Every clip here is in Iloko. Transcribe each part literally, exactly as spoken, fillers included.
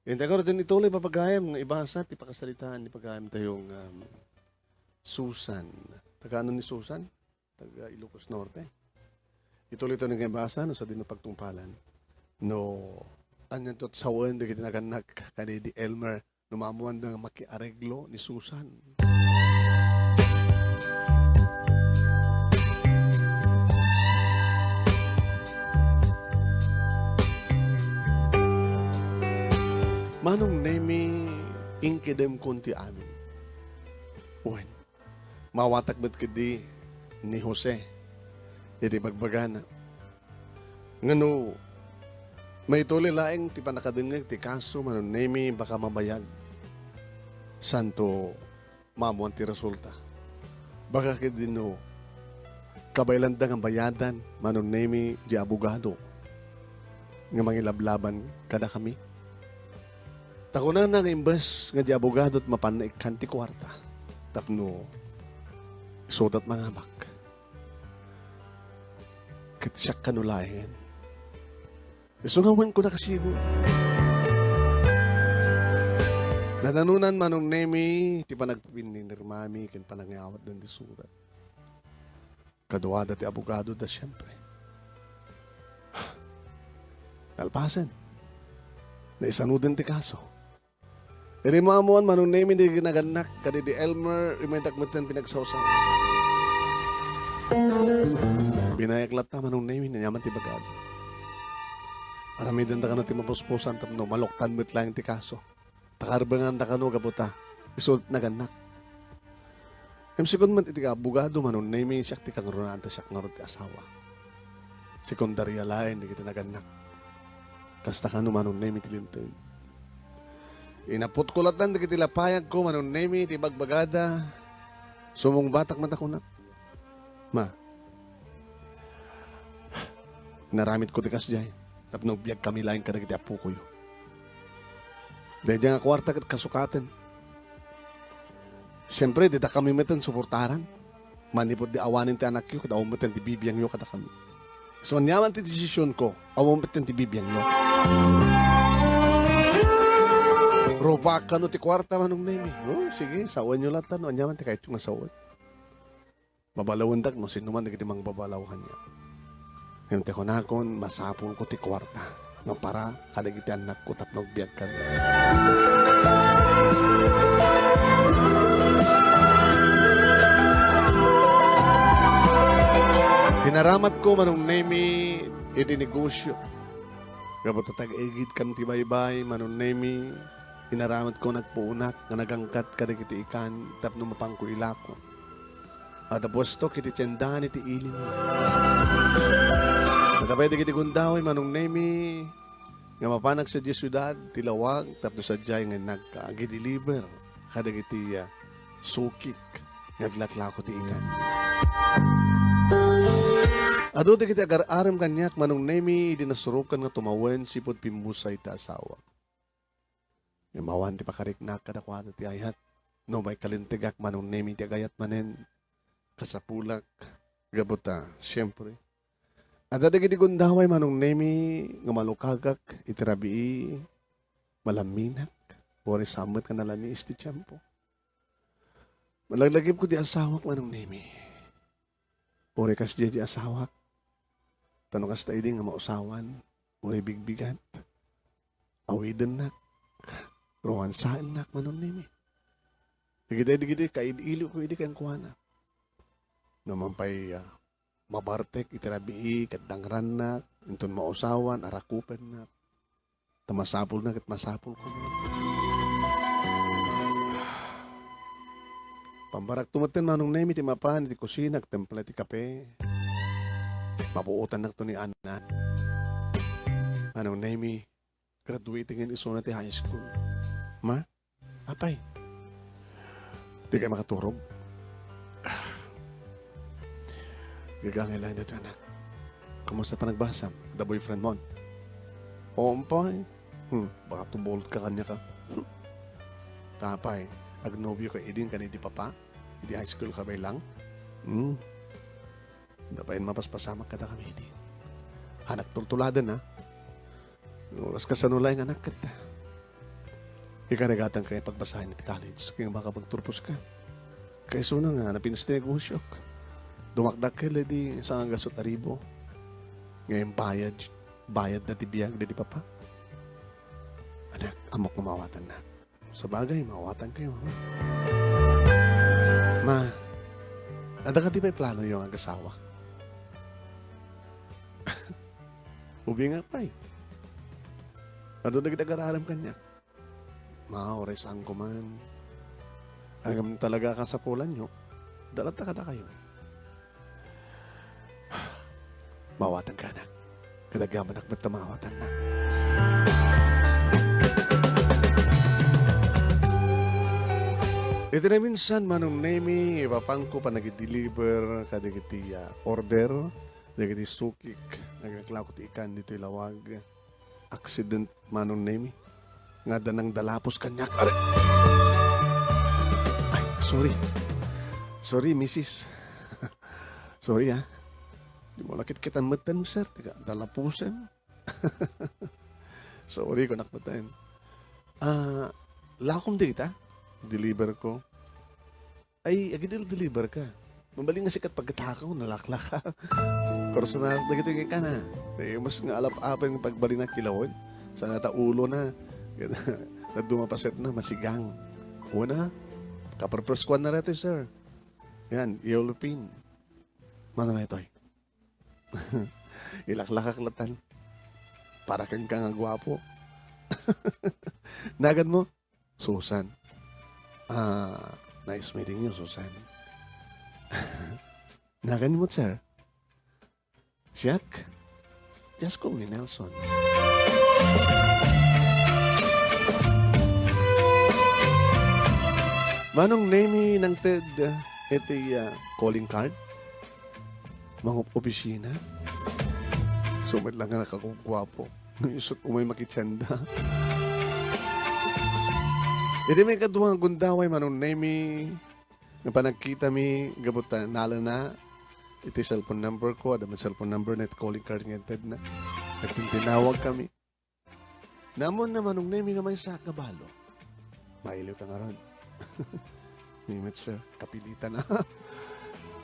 Integro din ituloy, papagayam, nga ibasa ti pakasaritaan ni pagayam tayo nga, um, Susan. Taga ano ni Susan? Taga Ilocos Norte. Ituloy tayo nga ibasa, no, sa din pagtungpalan. No, anyan to sawen, dagiti nagannak, kadi di Elmer, no, mamuan da nga makiareglo ni Susan. Manong Nemi, inkedem kon ti amin. Wen, mawatak met ketdi ni Jose iti bagbagana. Ngano, maituli laeng ti pannakadengngeg ti kaso, Manong Nemi, baka mabayag. Santo, maammoan ti resulta. Baka ketdi no, kabaelanda nga bayadan, Manong Nemi, di abogado nga mangilablaban kadakami. Ta kunana nga imbes nga di abogado ti mapan naikkan ti kuarta tapno isudat mangabak. Ket siak kano laengen. Isu nga wen ko nakasigo. Nadanonan, Manong Nemi, ti panagpipinirmami ken panangawatdan ti surat. Kaduada ti abogadoda, siempre. Nalpasen. Naisanoden ti kaso. Idi maammoan, Manong Nemi, dagiti nagannak, kadi di Elmer, rimaydak metten pinagsawsaw. Binayak latta, Manong Nemi, aniaman ti bagada. Aramidenda kano ti mapuspusan tapno maluktan met laeng ti kaso. Ta karbenganda kano gapu ta isu ti nagannak. Ngem sika met iti abogado, Manong Nemi, siak ti kangrunaan ta siak ngarud ti asawa. Sekundaria laeng dagiti nagannak. Kasta kano, Manong Nemi, ti linteg. Inaputko latta dagiti lapayagko, Manong Nemi, ti bagbagada. Sumungbatak met a kunak, Ma, inaramidko ti kasdiay tapno agbiagkami laeng kadagiti appokoyo. Daydiay nga kuarta ket kasukaten. Siempre, dakami metten suportaran. Manipud di awanen ti anakyo, ket awan metten ti bibiangyo kadakami. So, aniaman ti desisionko, awan metten ti bibiangyo. Rupak kano ti kuarta, Manong Nemi. Oh, sige, sawenyo latta no aniaman ti kayatyo nga sawen. Babalawendak no sinoman dagiti mangbabalaw kaniak. Ngem ti kunakon, masapulko ti kuarta nga para kadagiti annakko tapno agbiag kaniak. Inaramatko, Manong Nemi, iti negosyo. Gapu ta tag-igidkam ti baybay, Manong Nemi, inaramatko nagpuonak nga nagangkat kadagiti ikan tapno mapanko ilako. Adda puestok iti tiendahan iti ilim. Adda pay dagiti gundaway, Manong Nemi, nga mapanak sadiay siudad ti lawag tapno sadiay nga nagka-, agideliver kadagiti, ah, sukik nga aglaklako ti ikan. Adu dagiti agar-arem kaniak, Manong Nemi, idi nasurokan nga tumawen sipud pimmusay ti asawa. Ngem awan ti pakariknak kadakuada ti ayat. No maikalinteg-ak, Manong Nemi, ti agayat manen, kasapulak, gapu ta, siempre, adda dagiti gundaway, Manong Nemi, nga malukagak iti rabii, malaminak, uray saan met nga nalaniis ti tiempo. Malaglagipko ti asawak, Manong Nemi. Uray kasdiay ti asawak. Ta no kasta idi nga mausawan, uray bigbigat, awidennak, romansaennak, Manong Nemi. Dagiti, dagiti kail-ilko idi kenkuana. No man pay, ah, mabartek iti rabii ket dangrannak, inton mausawan, arakupennak. Ta masapulna ket masapulko. Pambarakto metten, Manong Nemi, ti mapan iti kusina, agtempla ti kape. Mapuotannakto ni Anna. Manong Nemi, graduating isuna ti high school. Ma? Apay, dikay makaturog? Gagangay laeng daytoy, anak. Kumusta panagbasam? Adda boyfriend mon? Oo, umpay. Hmm, baka tumulod ka kaniaka. Hmm. Apay, agnobio ka idin ken idi papa? Idi high school ka bay lang? Hmm. Adda pay mapaspasamak kadakami idi. Anak, tultuladen, ha? Oras kasano laeng, anak, ket Ikarigatan ka nga pagbasahan iti college, kaya makapagturpos ka. Kaisuna nga, napintas ti negosyok. Dumakdakkel iti sangagasut a ribu. Ngayon, bayad, bayad na ti biag, di papa. Anak, amok nga maawatan na. Sabagay, maawatan kayo, ha? Ma, adda kadi pay plano yung agasawa? Ubi nga pay. Adu dagiti agararem kanya. Mao, resaanko man. Ngem talaga kasapulanyo, dalatta kadakayo. Maawatan ka, anak. Kadagamanak met ta maawatan na. Iti naminsan, Manong Nemi, ipapangko panagideliver kadagiti, ah, order, dagiti sukik, nagnaklako ti ikan ditoy lawag. Accident, Manong Nemi. Nga adda nangdalapos kaniak. Aray! Ay, sorry. Sorry, misis. Sorry, ha. Di mo nakitkitan metten, sir. Ti kadalapusen. Sorry, kunak metten. Ah, lakom dita. Deliver ko. Ay, agidel-deliver ka. Mabalin nga sika ti pagkatakaw, nalaklaka. Personal, dagitoy nga ikana. Eh, mas nga alap-apen nga pagbalinak ti lawen. Sana ta ulo na. Naduma paset na, masigang. Una, kaperperskuan na reto, sir. Yan, yellow pin. Mano na itoy? Ilaklakak latan. Para kenka nga guapo. Nagan mo? Susan. Ah, nice meeting you, Susan. Nagan mo, sir? Siak? Just call me Nelson. Manong Nemi nangted iti, ah, calling card? Mangup-opisina? Sumet lang nga nakagugwapo. Isut umay makitianda. Iti maikadua nga gundaway, Manong Nemi, nga panagkitami, gapu ta nalena iti cellphone number ko, adda met cellphone number na iti calling card nga intedna. Nagtintinawag kami. Naammoanna, Manong Nemi, nga maysa a kabalo. Mailiw ka ngarud. Ni met, sir, kapilitan na.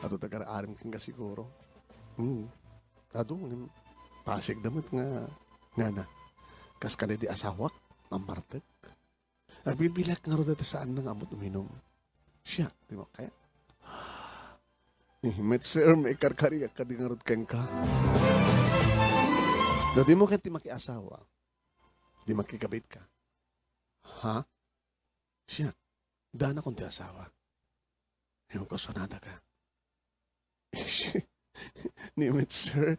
Adu ti agar-arem kenka siguro. Hmm. Adu, ngem, pasig da met nga, ngana. Kas kadi ti asawak, mammartek. Agbilbilak ngarud ta saanna nga ammot uminum. Siak, di ba kaya? Ni met, sir, maikarkariak kadi ngarud kenka. No, dimo ket ti makiasawa. Di makikabit ka. Ha? Siak, danakon ti asawa. Ngem kusunada ka. Ni met, sir.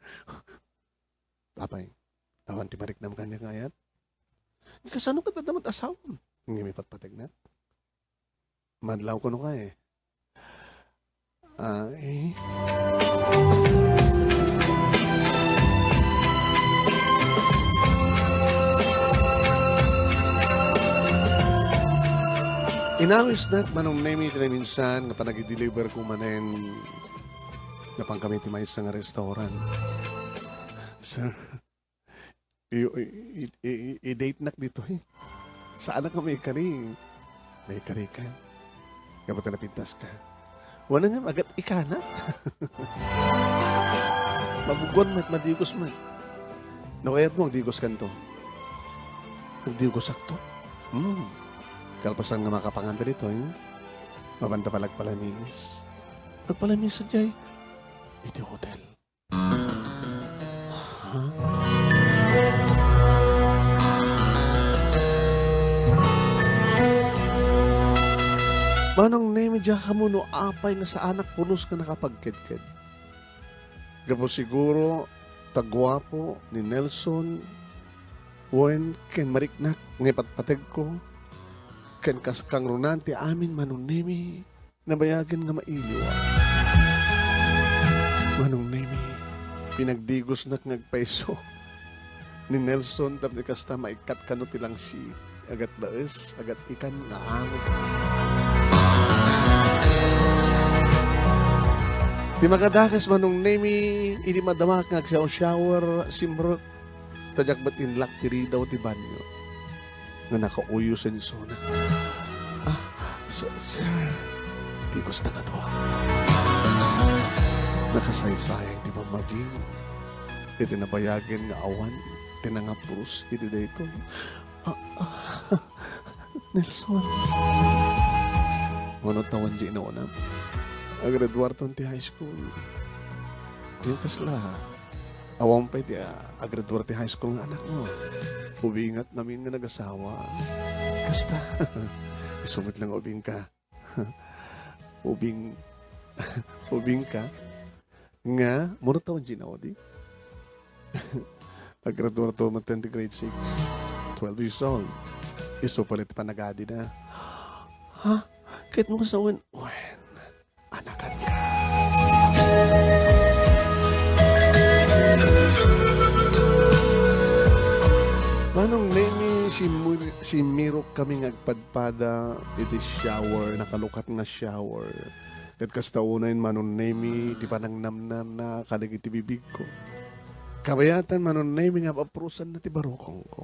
Apay, awan ti mariknam kaniak nga ayat? Kasano ket adda met asawam? Ngem ipatpategnak? Madlaw kuno ka eh. Ah, eh. Inawisnak, Manong Nemi, ti naminsan nga panagideliver ko manen napan kami ti maysa nga restaurant. Sir, i-, i-, i-, i-, i-date nak ditoy. Saanak nga maikari. Maikari ka. Gapu ta napintas ka. Wala nga, agat ikana. Mabugon met, madigos met. No kayat mo, agdigos kanto. Agdigosak to. Hmm. Kalpasan nga makapangan ta ditoy, eh. Mabanta pala agpalamiis. Agpalamiis sadiay. Iti hotel. Ha? Manong Nemi, diak ammo no apay nga saanak pulos nga nakapagkedked. Gapu siguro ta guapo ni Nelson, wen ken mariknak nga ipatpategko, ken kas kangrunan ti amin, Manong Nemi. Nabayagen nga mailiw. Manong Nemi, pinagdigosnak nga agpayso ni Nelson tapno kasta maikkat kano ti langsi, agat baes, agat ikan nga amo. Ti makadakes, Manong Nemi, idi madamak nga agsyaw-syawer, simrek, ta diak met inlak ti ridaw ti banyo. nga nakauyo sa insona. Ah, s-, sir, di gusto nga dua. Nakasaysayang ti pammagim iti nabayagen nga awan ti nangapros iti daytoy. Ah, ah, Nelson. Mano ta wen di inauna? Agraduarton ti high school. Wen kasla? Awan pay ti, ah, agraduar ti high school nga anakmo. Ubingak ngamin nga nagasawa. Kasta. Isu met lang ubingka. Ubing-, ubingka. Nga, mano ta wen di inaudi? Agraduarto met ti grade six. Twelve years old. Isu pay ti panagadina. Ha? Ket mo sa wen? Wen. Anakan ka. Manong Nemi, simmir-, simmirok kami nga agpadpada iti shower, nakalukat nga shower. Ket kasta unay, Manong Nemi, ti panangnamnana kadagiti bibigko. Kabayatan, Manong Nemi, nga apaprosanna ti barukongko.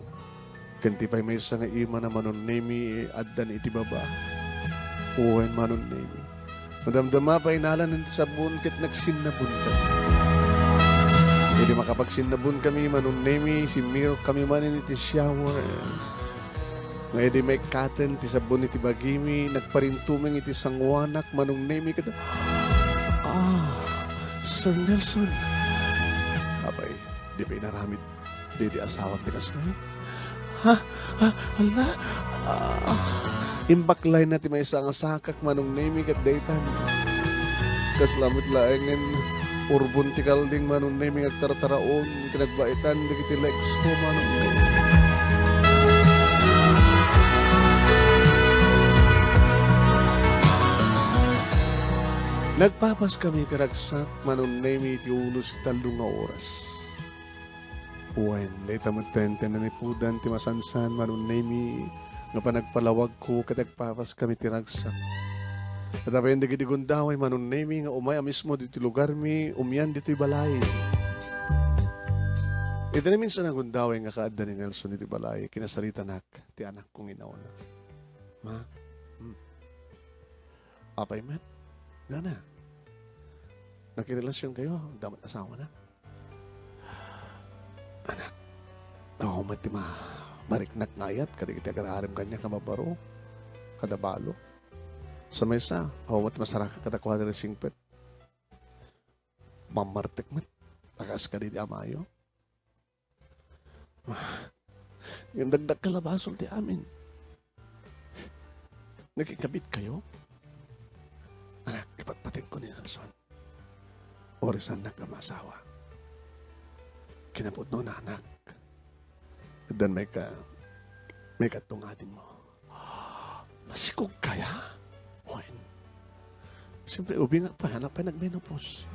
Ken ti pay maysa nga imana, Manong Nemi, addan iti baba. Wen, Manong Nemi. Madamdama pay nalan ti sabon ket nagsinnabon kami. Idi makapagsinnabon kami, Manong Nemi, simmirok kami manen iti shower. Nga idi maikkaten ti sabon iti bagimi, nagparintumeng iti sanguanak, Manong Nemi, ket, "Ah, Sir Nelson." Apay, di pay inaramid daydi asawak ti kastoy? Ha? Ha? Hala? Ah. Imbaklayna ti maysa nga sakak, Manong Nemi, ket daytan. Kasla met laengen urbon ti kalding, Manong Nemi, nga agtartaraon iti nagbaitan dagiti legs ko, Manong Nemi. Nagpapas kami iti ragsak, Manong Nemi, iti unos ti tallo nga oras. Wen, dayta metten ti nanipudan ti masansan, Manong Nemi, nga panagpalawagko ket agpapas kami ti ragsak. Ket apay dagiti gundaway, Manong Nemi, nga umay a mismo ditoy lugarmi, umian ditoy balay. Iti naminsan a gundaway nga kaadda ni Nelson iti balay, kinasaritanak ti anakko nga inauna. Ma, hmm. Apay met? Nana, nakirelasion kayo? Damat asawa na? Anak, awan met ti ma-, mariknak nga ayat kadagiti agraarem kaniak nga barbaro, kada balo. Sa maysa, awan met ti masarakak kadakuada nga singpet. Mammartek met, a kas kadagiti amayo. Ngem dakdakkel a basol ti amin. Nakinkabit kayo? Anak, ipatpateg ko ni Nelson. Urisannak nga maasawa. Kinapudno na, anak. Addan mayka-, maikattungadin mo. Masikog kaya? Wen. Siyempre, ubingak pay, anak pay nagmenopause.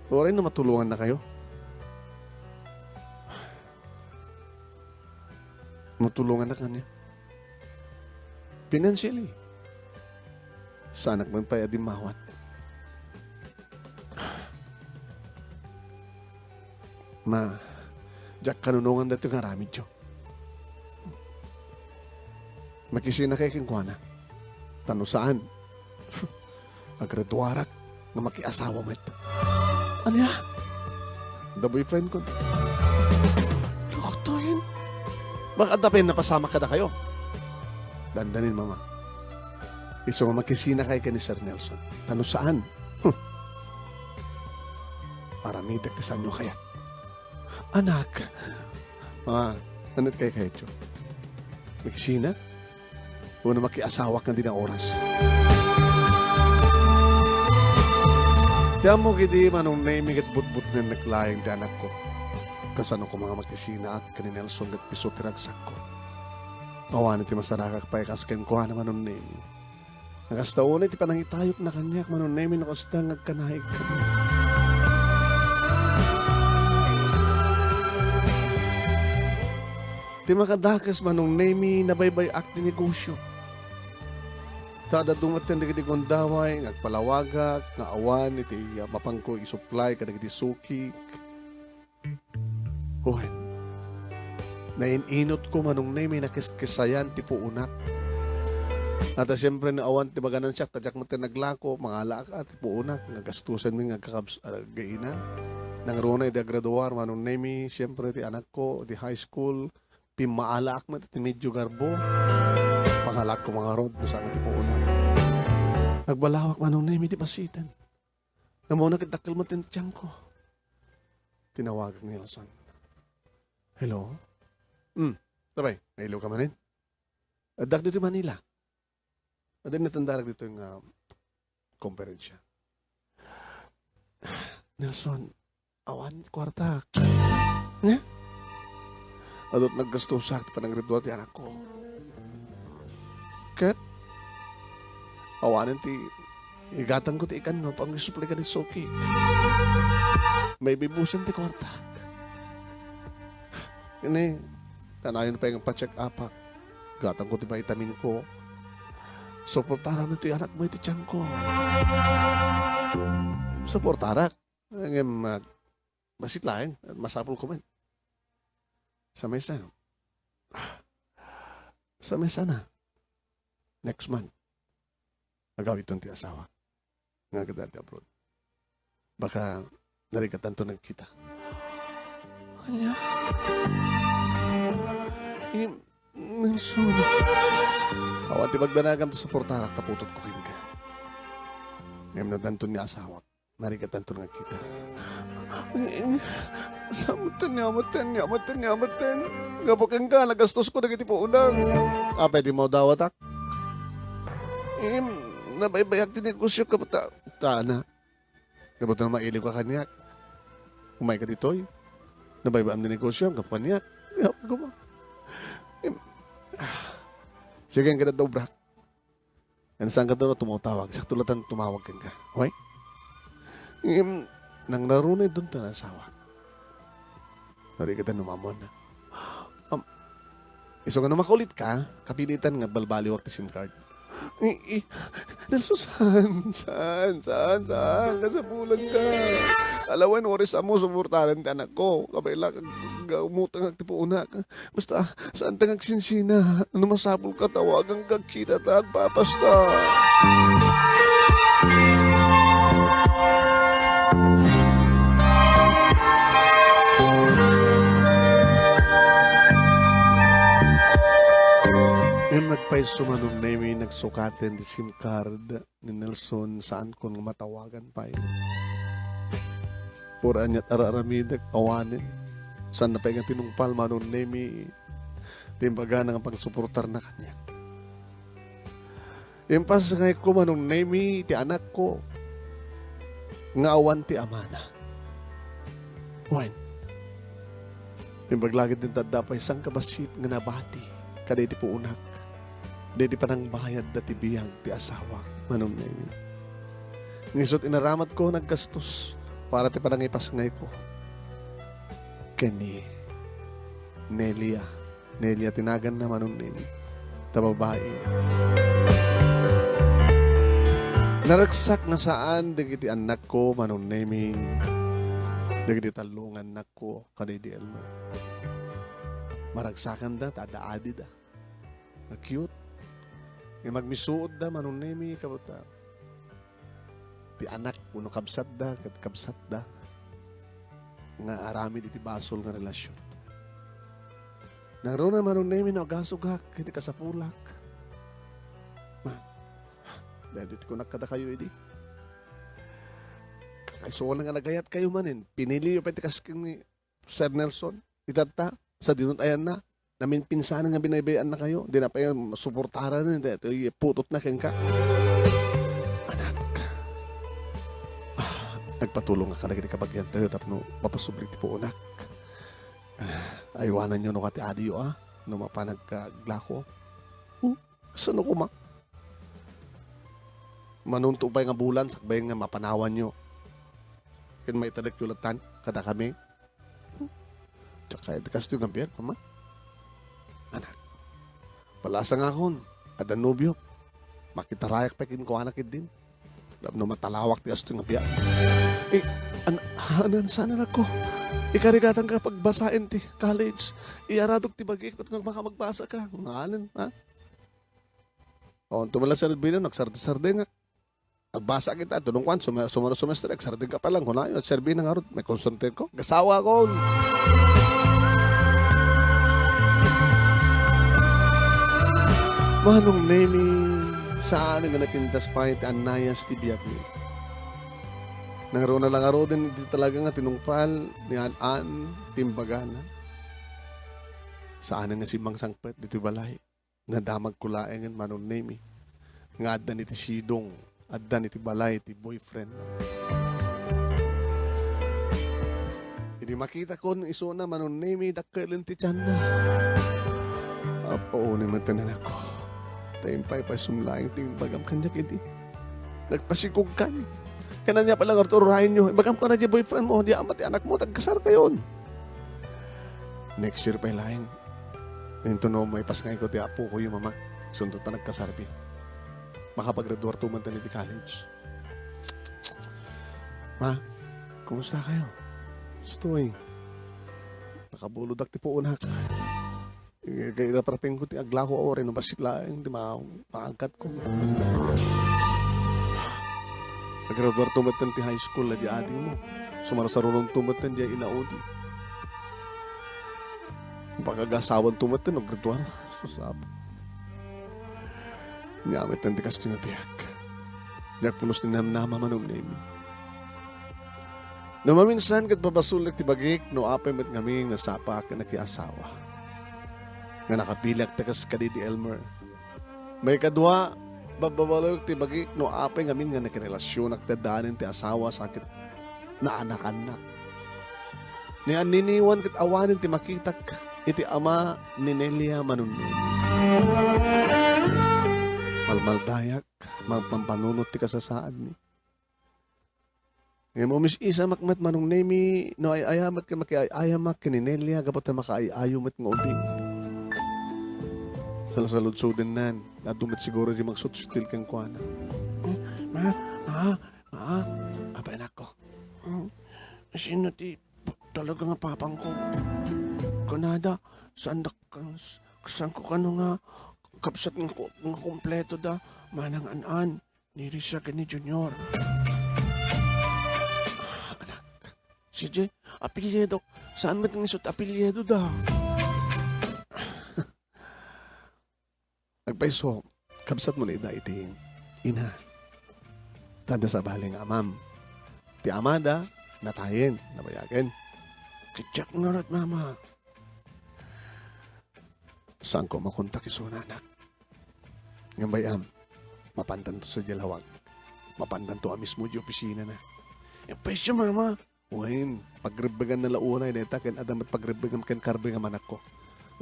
Uray no matulongan na kayo. Matulongan na kanya. Financially. Saanak man pay a dimmawat. Ma, diak kanunongan daytoy nga aramidyo. Makisina kay kenkuana. Ta no saan, agraduarak nga makiasawa met. Ania? Da boyfriend ko. Lokotoyen. Baka adda pay napasamak kadakayo. Dandanin, Mama. Isu nga makisina kay ken ni Sir Nelson. Ta no saan, huh. Aramidek ti saanyo kayat. Anak. Ah, anak kay kayo. Makisina? Wenno makiasawak nga dina oras. Ti ammok idi, Manong Nemi, ket butbutnennek laeng ti anakko. Kasano koma nga makisinaak ken ni Nelson ket isu ti ragsakko. Awan ti masarakak pay kas kenkuana, Manong Nemi. Nga kasta unay ti panangitayokna kaniak, Manong Nemi, no kasta nga agkanaik. Ti makadakes, Manong Nemi, nabaybay-ak ti negosyo. Ta adda dumaten dagiti gundaway nga agpalawagak nga awan iti mapangko isuplay kadagiti sukik. Wen, Nain-inotko, Manong Nemi, nakiskisayan ti puonak. Ata siempre, no awan ti maganansiak, ta diak met ti naglako, mangalaak a ti puonak, nga gastusenmi nga agkakabs-, aggaina. Nangruna idi agraduar, Manong Nemi, siempre, ti anakko, ti high school, pimmaalaak met ti medio garbo. Pangalaakko mangarud, no saan nga ti puonak. Nagbalawak, Manong Nemi, ti basiten. Ammona ket dakkel met ti tiangko. Tinawagak ni Nelson. "Hello? Hmm, sabay, nailiw ka manen? Addak ditoy Manila. Adda natandarak ditoy nga komperensya." "Nelson, awan kuartak." "Nia?" "Adu ti naggastusak ti panangridua ti anakko. Ket awanen ti igatangko ti ikan no pangisupli ken ni Suki. Maibibusen ti kuartak. Ket kanayon pay nga pa-check up-ak. Igatangko ti vitamin ko. Suportaram ti anakmo iti tiangko." "Suportarak. Ngem, ah, bassit laeng. Masapulko met." Sa maysa. Sa maysa na. Next month, agawidton ti asawa nga agda ti abroad. Baka narigatanto nagkita. Ania? Im-, Nelson. Awan ti magdanagam ta suportarak ta putotko kenka. Ngem no addanto ni asawak, narigatanto nagkita. Ni, ni, niamten, niamten, niamten, niamten. Gapu kenka, nagastusko dagiti puonak. Apay di maudawatak? Im, nabaybayag ti negosio, kaputa-, tana. Gapu ta mailiw ka kaniak. Umay ka ditoy. Nabaybayam ti negosio, gapu kaniak. Gapu, gapu. Im, ah. Sige, ang ganda obrak. Yan, saan ka daw tumawag? Sakto latta tumawag kenka. Okay? Ngem, nangnarunay dun ta asawa. Narigatanto no ammona. Am, isu nga no makulitka, kapilitan nga balbaliwak ti SIM card. I, i, Nelson, saan? Saan? Saan? Saan? Kasapulanka. Alawen, oras ammo, suportaran ti anakko. Kabaelak, ag-, ag-, umutangak ti puonak. Basta, saanta nga agsinsina. No masapulka, tawaganka, kitata, agpapasta. Ngem nagpayso, Manong Nemi, nagsukaten ti SIM card ni Nelson, saankon nga matawagan pay. Uray ania't ar-aramidek, awanen. Saanna pay nga tinungpal, Manong Nemi, ti imbagana nga pangsuportarna kaniak. Impasngayko, Manong Nemi, ti anakko nga awan ti amana. Wen, imbag la ketdin ta adda pay sangkabassit nga nabati kadagiti puonak, daydi panangbayadda ti biag ti asawak, Manong Nemi. Ngisut, inaramatko naggastos para ti panangipasngayko ken ni Nelia. Nelia ti naganna, Manong Nemi. Ta babai. Naragsak nga saan dagiti annakko, Manong Nemi. Dagiti tallo nga annakko, kadagiti Elmer. Maragsakanda, ta adda adida. Nga cute. Nga magmisuotda, Manong Nemi, kabuta. Ti anak wenno kabsatda ket kabsatda nga aramid iti basol nga relasion. Nangruna, Manong Nemi, no agasugak iti kasapulak. Ma, daytoy ti kunak kadakayo idi. Kakaisuan nga nagayatkayo manen, piniliyo pay ti kas ken ni Sir Nelson, itatta, sadino ti ayanna, naminpinsanen nga binaybay-annakayo, dina pay suportaran daytoy putotna kenka. Anak, ah, agpatulongak kadagiti kabagiantayo tapno mapasubli ti puonak. Ah, aywananyo no kati adiyo, ah, no mapan agka-, aglako. Hmm? Sano koma? Manunto pay nga bulan, sakbay nga mapanawanyo. Ken maitedekyo lattan kadakami. Diak kayat ti kastoy nga biag, Mama. Anak, palasangakon, adda nobiok. Makitarayak pay kenkuana ketdin. Tapno matalawak ti kastoy nga biag. Eh, an-, anan, saan, anakko? Ikarigatan ka pagbasaen ti college. Iyaradok ti bagik tapno makamagbasa ka. Ngalan, ha? O, tumala serbino, nagsardi-sardingak. Agbasa kita, tulong kwan, suma-, sumano semestre, agsarding ka pa lang, kunayo, at serbi na ngarud, may concentrate ko. Gasawa ko. Manong Nemi, saan nga napintas pay ti annayas ti biagmi. Nangruna lang ngaruden iti talaga nga tinungpal ni An-an ti imbagana. Saan nga simmangsangpet ditoy balay. Nadamagko laengen, Manong Nemi, nga addan iti sidong, addan iti balay ti boyfriend. Idi makitakon isuna, Manong Nemi, dakkelen ti tianna. Apo, ni met ti anakko. Ta impay pay sumlaeng ti imbagam kaniak idi nagpasikogkan. Ken ania pay la nga ururayenyo? Ibagam kano diay boyfriend mo, diay ama ti anakmo, agkasarkayon. Next year pay laeng. Inton no maipasngayko ti apokoyo, Mama, isunto ta nagkasarbi. Makapaggraduarto man ta iti college. Ma, kumusta kayo? Stoy. Nakabulodak ti puonak. Kay raprapingko ti aglaho, aw, no bassit laeng ti ma-, maangkatko. Agraduarto metten ti high school a diay adingmo. Sumarsarunonto metten diay inaudi. Pakagasawanto metten no graduar. Sus, Apo. Nia metten ti kastoy nga biag. Diak pulos ti namnama, Manong Nemi. No maminsan ket babasolek ti bagik no apay met ngamin nga sapa ken nakiasawa. Nga nakapilak ta kas kadidi Elmer. Maikadua, babbabalek ti bagik no apay ngamin nga nakirelasionak ti addaanen ti asawa sa ket naanakannak. Ni anniniwan ket awanen ti makitak iti ama ni Nelia, Manong Nemi. Malmaldayak, mangpampanunot ti kasasaadmi. Ngem umis-isamak met, Manong Nemi, no ay-ayamek ken makiay-ayamak ken ni Nelia gapu ta makaay-ayo met nga ubing. Salsaludsodennan, adu met siguro diay magsutsutil kenkuana. Eh, ma, ma, ma, apay anakko. Hmm, sino ti p-, talaga nga papangko? Kunada, saan da, kan-, saanko kano nga kabsat nga ku-, nga kumpleto da, manang an-an. Ni Risa ken ni Junior. Ah, anak. Si Jay, apelyido. Saan met nga isu ti apelyido da? Agpayso, kabsat mo ni ida iti ina. Tanda sa bali nga amam. Ti amada, natayen, nabayagen. Kadiak ngarud, Mama. Saanko makontak isuna, anak. Ngem bay-am, mapandanto sadiay lawag. Mapandanto a mismo diay opisinana. Agpayso, Mama. Wen, pagrebbenganna la unay dayta ken adda met pagrebbengam ken karbengam, anakko.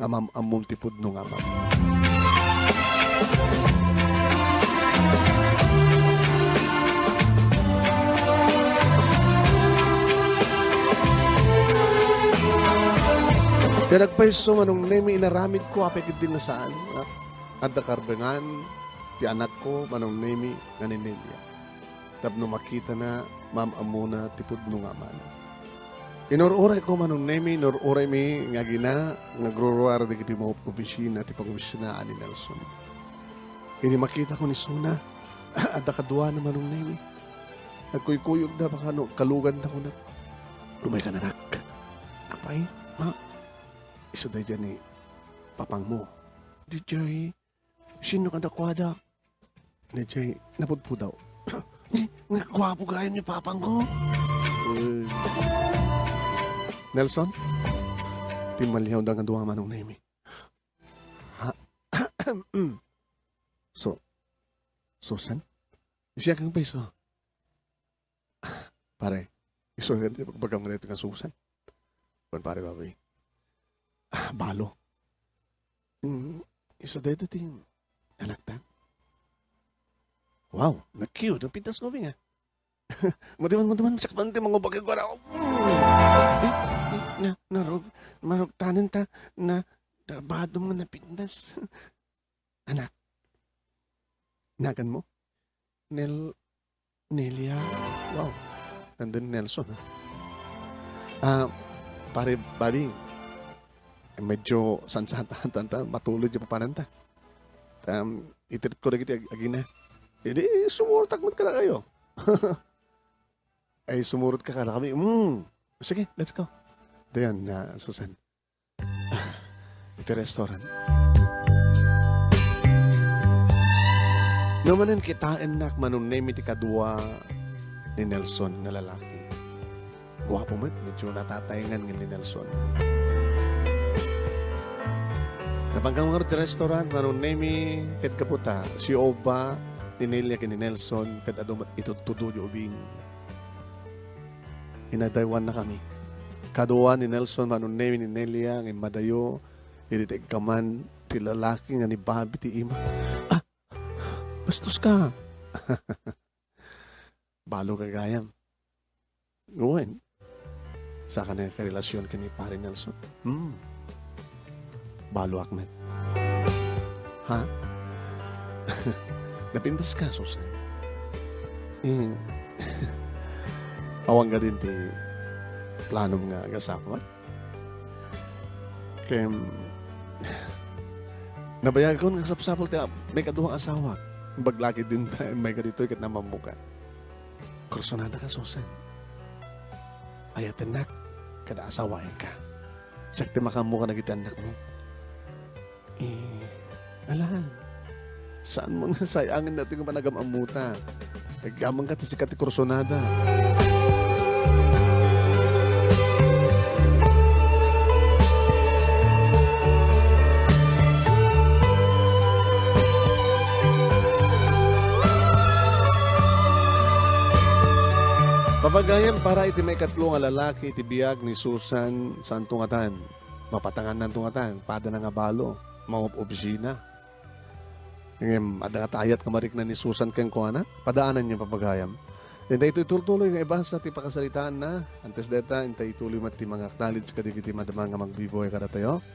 Nga mam-ammom ti pudno nga amam. Ket agpayso, Manong Nemi, inaramidko apay ketdi nga saan, anak. Adda karbengan ti anakko, Manong Nemi, nga ni Nelia. Tapno makitana, mam-ammona ti pudno nga amana. Inur-urayko, Manong Nemi, inur-uraymi nga agina nga agruruar dagiti maop-, opisina ti pangopisinaan ni Nelson. Idi makitakon isuna, adda kaduana, Manong Nemi. Nagkuykuyogda, baka no agkaluganda, kunak. Umaykan, anak. Apay, ma? Isu daydiay ni papangmo. Didiay, sino kadakuada? Didiay napudpudaw. Nga guapo gayam ni papangko. Uy. Nelson, timmaliawda nga dua, Manong Nemi. Ha? So, Susan? Siak nga payso. Pare, isu nga ti ibagbagam nga daytoy nga Susan. Kuan, pare, babayi. Ah, balo. Mm, isu daytoy ti anakta. Wow, na-cute. Napintas ko, Bing, ah. Madiman, madiman, sakpan ti mangubag ken kuana. Eh, eh, na, narug-, marugtanen ta, na, trabadom nga napintas. Anak. Nagan mo? Nel-, Nelia. Wow. And then Nelson, ha? Ah, Pare Bobby, medyo sansatahan ta, matulid ti papananta. Um, itreat ko dagiti ag-, agina. Idi, sumurotak met kadakayo. Ay, sumurot ka kadakami. Mm. Sige, let's go. Dayon, na, Susan. Iti restaurant. No manen kitaennak, Manong Nemy, ti kadua ni Nelson nga lalaki. Guapo met, medyo natataengan nga ni Nelson. Napanggang ngarud ti restaurant, Manong Nemy, ket gapu ta, sioba ni Nelia ken ni Nelson, ket adu met itudtudo ti ubing. Inadaywannakami. Kadua ni Nelson, Manong Nemy, ni Nelia, nga immadayo, idi ti agkaman ti lalaki nga ni Bobby ti imak. Ah! Bastos ka! Balo gagayam. Wen. Saka na karelasion ken ni Pare Nelson. Hmm. Baloak met. Ha? Napintas ka, Susan? Hmm. Awan ka din ti planom nga agasapa? Ken, nabayagkon nga sapsapul ti a-, maikadua nga asawak. Imbag la ket dinta, maikaditoy ket namammukan. Kursunada ka, Susan. Ayatennak, kada asawaenka. Siak ti makaammo kadagiti annakmo. Eh, ala, saan mo nga sayangen daytoy nga panagam-ammota? Agyamanka ta sika ti kursunada. Papagayam, para iti maikatlo nga lalaki iti biag ni Susan, saanto ngatan? Mapatangannanto ngatan, padana nga balo, maob-obsina. Ngem, adda nga tayat nga marikna ni Susan kenkuana, padaananyo, papagayam. Intayo ituloy nga ibasa ti pakasalitaanna. Antes dayta, intayo ituloy met ti manga-acknowledge kadagiti madama nga magbibuay kadatayo.